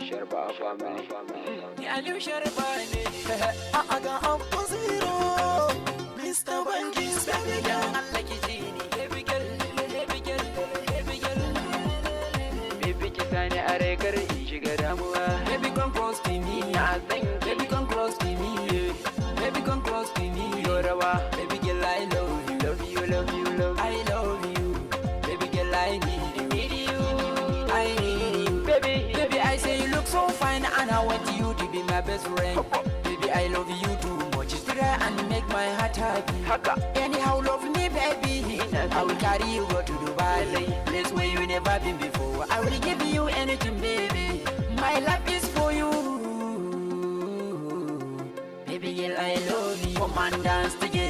Sharba family. Ni Aliyu Sharba ne. A ga Abba Zero, Mr. Bangis, baby girl. Allah ki ji ni. Baby girl, baby girl, baby girl. Baby, ki sani a rai, kar in shiga damuwa. Baby, come close to me. Na san ki. Baby, come close to me, yeah. Baby, come close to me. Yo rawa. Baby girl, I love you. Love you, love you, love you. I love you. Baby girl, I need you. Need you. I need you. Baby. Baby, I say you look so fine and I want you to be my best friend. Baby, I love you too much. Try and make my heart happy. Haka. Anyhow, love me, baby. Ina I will carry you go to Dubai, Lallai. place where you never been before. I will give you anything, baby. My life is for you. Baby girl, I love you. Come and dance together.